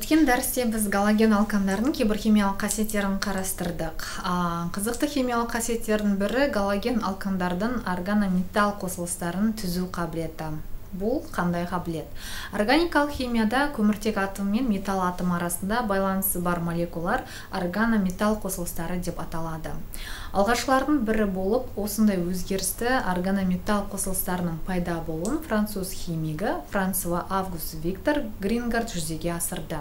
Өткен дәрісте біз галоген алкандардың кейбір химиялық қасиеттерін қарастырдық. Қызықты химиялық қасиеттердің бірі галоген алкандардың органометалл қосылыстарын түзу қабілеті. Бұл қандай қабілет? Органикалық химияда көміртек атомы мен металл атомы арасында байланысы бар молекулалар органометалл қосылыстары деп аталады. Алғашқылардың бірі болып, осындай өзгерісті органометалл қосылыстарының пайда болуын француз химигі Франсуа Август Виктор Грингард жүзеге асырды.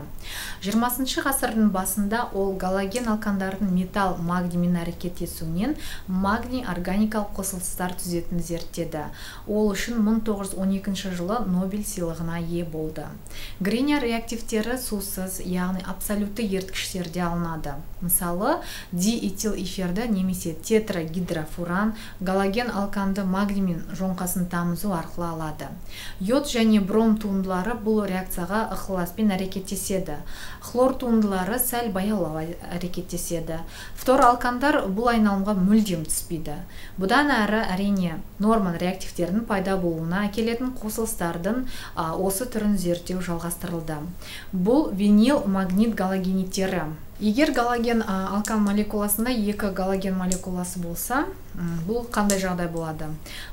20 ғасырдың басында ол галоген алкандардың металл магниймен әрекеттесуінен магний органикалық қосылыстар түзетінін зерттеді. Ол үшін 1912 жылы Нобель сыйлығына ие болды. Гриньяр реактивтері сусыз, яғни абсолютті еріткіштерде алынады. Мысалы, диэтил эфирді немесе тетрагидрофуран галоген алканды магниймен жоңқасын тамызу арқылы алады. Йод және бром туындылары бұл реакцияға ықыласпен әрекеттеседі. Хлор туындылары сәл баяулау әрекеттеседі. Фтор алкандар бұл айналымға мүлдем түспейді. Бұдан әрі, әрине, Норман реактивтерінің пайда болуына әкелетін қосылыстардың осы түрін зерттеу жалғастырылды. Бұл винил магнит галогениттері. Егер галоген алкан молекуласында екі галоген молекуласы болса, бұл қандай жағдай болады?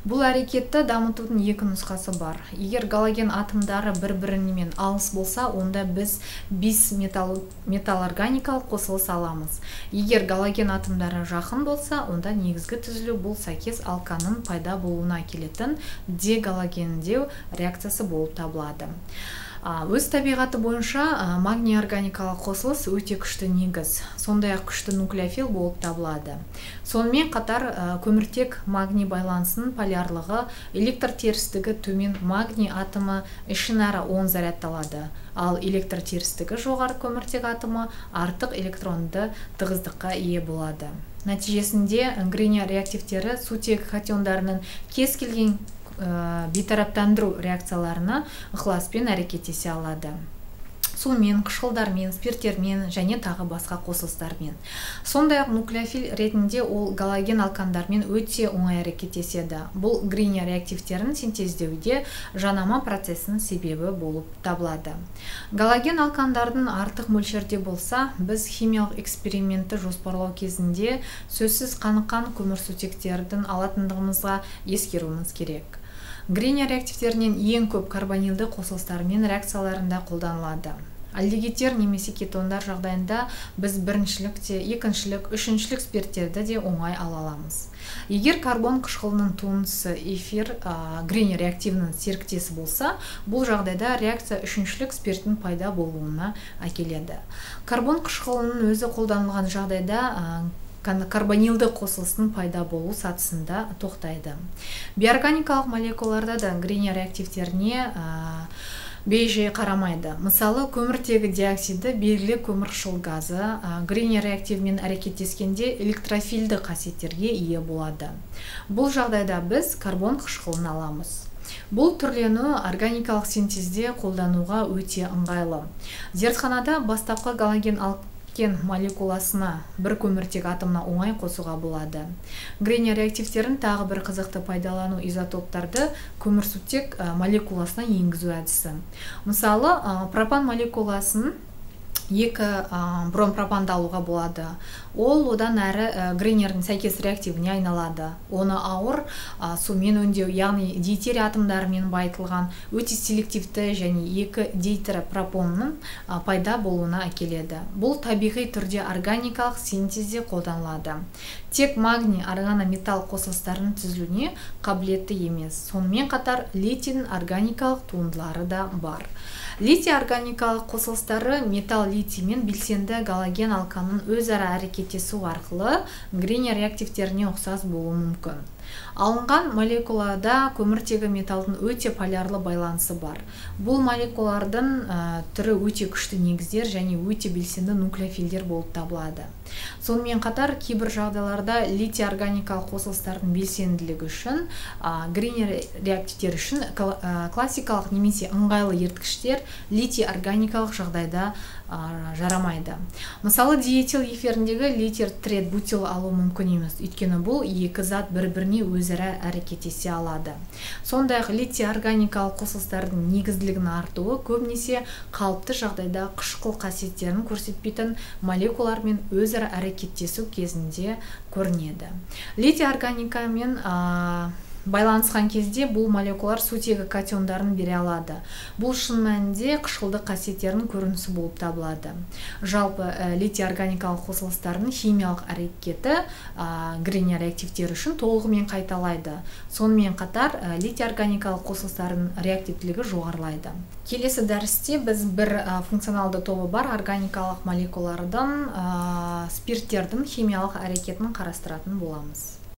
Бұл әрекетті дамытудың екі нұсқасы бар. Егер галоген атомдары бір-бірімен алыс болса, онда біз бис металлорганикалық қосылыс аламыз. Егер галоген атомдары жақын болса, онда негізгі түзілу бұл сәйкес алканның пайда болуына әкелетін дегалогендеу реакциясы болып табылады. Өз табиғаты бойынша магний органикалық қосылыс өте күшті негіз, сондай-ақ күшті нуклеофил болып табылады. Сонымен қатар көміртек магний байланысының полярлығы, электр терістігі төмен магний атомы ішінара оң зарядталады, ал электр терістігі жоғары көміртек атомы артық электронды тығыздыққа ие болады. Нәтижесінде Гриньяр реактивтері сутек катиондарының кез келген бейтараптандыру реакцияларына ықыласпен әрекеттесе алады. Сумен, қышқылдармен, спирттермен және тағы басқа қосылыстармен. Сондай-ақ нуклеофил ретінде ол галоген алкандармен өте оңай әрекеттеседі. Бұл Гриньяр реактивтерін синтездеуде жанама процесінің себебі болып табылады. Галоген алкандардың артық мөлшерде болса, біз химиялық экспериментті жоспарлау кезінде сөзсіз қаныққан көмірсутектердің алатындығымызға ескеруіміз керек. Гриньяр реактивтерінен ең көп карбонилді қосылыстармен реакцияларында қолданылады. Альдегидтер немесе кетондар жағдайында біз біріншілік те, екіншілік, үшіншілік спирттерді де оңай ала аламыз. Егер карбон қышқылының туындысы эфир Гриньяр реактивінің серіктесі болса, бұл жағдайда реакция үшіншілік спирттің пайда болуына әкеледі. Карбон қышқылының өзі қолданылған жағдайда карбонилді қосылыстың пайда болу сатысында тоқтайды. Биорганикалық молекулаларда да Гриньяр реактивтеріне бей-жай қарамайды. Мысалы, көміртегі диоксиді белгілі көмірқышқыл газы Гриньяр реактивімен әрекеттескенде электрофилді қасиеттерге ие болады. Бұл жағдайда біз карбон қышқылын аламыз. Бұл түрлену органикалық синтезде қолдануға өте ыңғайлы. Зертханада бастапқы галоген алкен молекуласына бір көміртек атомына оңай қосуға болады. Гриньяр реактивтерін тағы бір қызықты пайдалану изотоптарды көмірсутек молекуласына енгізу әдісі. Мысалы, пропан молекуласын екі бромпропанды алуға болады. Ол одан әрі Гриньярдың сәйкес реактивіне айналады. Оны ауыр сумен өңдеу, яғни дейтерий атомдарымен байытылған өте селективті және екі дейтеропропонның пайда болуына әкеледі. Бұл табиғи түрде органикалық синтезде қолданылады. Тек магний органометалл қосылыстарының түзілуіне қабілетті емес. Сонымен қатар литийдің органикалық туындылары да бар. Литий органикалық қосылыстары металл литий мен белсенді галоген алканның өзара әрекеттесу арқылы Гриньяр реактивтеріне ұқсас болуы мүмкін. Алынған молекулада көміртегі металдың өте полярлы байланысы бар. Бұл молекулалардың түрі өте күшті негіздер және өте белсенді нуклеофилдер болып табылады. Сонымен қатар кейбір жағдайларда литий органикалық қосылыстардың белсенділігі үшін Гриньяр реактивтері үшін классикалық немесе ыңғайлы еріткіштер литий органикалық жағдайда жарамайды. Мысалы, диэтил эфиріндегі литий третбутил алу мүмкін емес, өйткені бұл екі зат бір-біріне және өзара әрекеттесе алады. Сондай-ақ литий органикалық қосылыстардың негізділігінің артуы көбінесе қалыпты жағдайда қышқыл қасиеттерін көрсетпейтін молекулалармен өзара әрекеттесу кезінде көрінеді. Литий органикамен байланысқан кезде бұл молекулалар сутегі катиондарын бере алады. Бұл шын мәнінде қышқылдық қасиеттерінің көрінісі болып табылады. Жалпы литий органикалық қосылыстардың химиялық әрекеті Гриньяр реактивтері үшін толығымен қайталайды. Сонымен қатар литий органикалық қосылыстардың реактивтілігі жоғарылайды. Келесі дәрісте біз бір функционалды тобы бар органикалық молекулалардың, спирттердің химиялық әрекетін қарастыратын боламыз.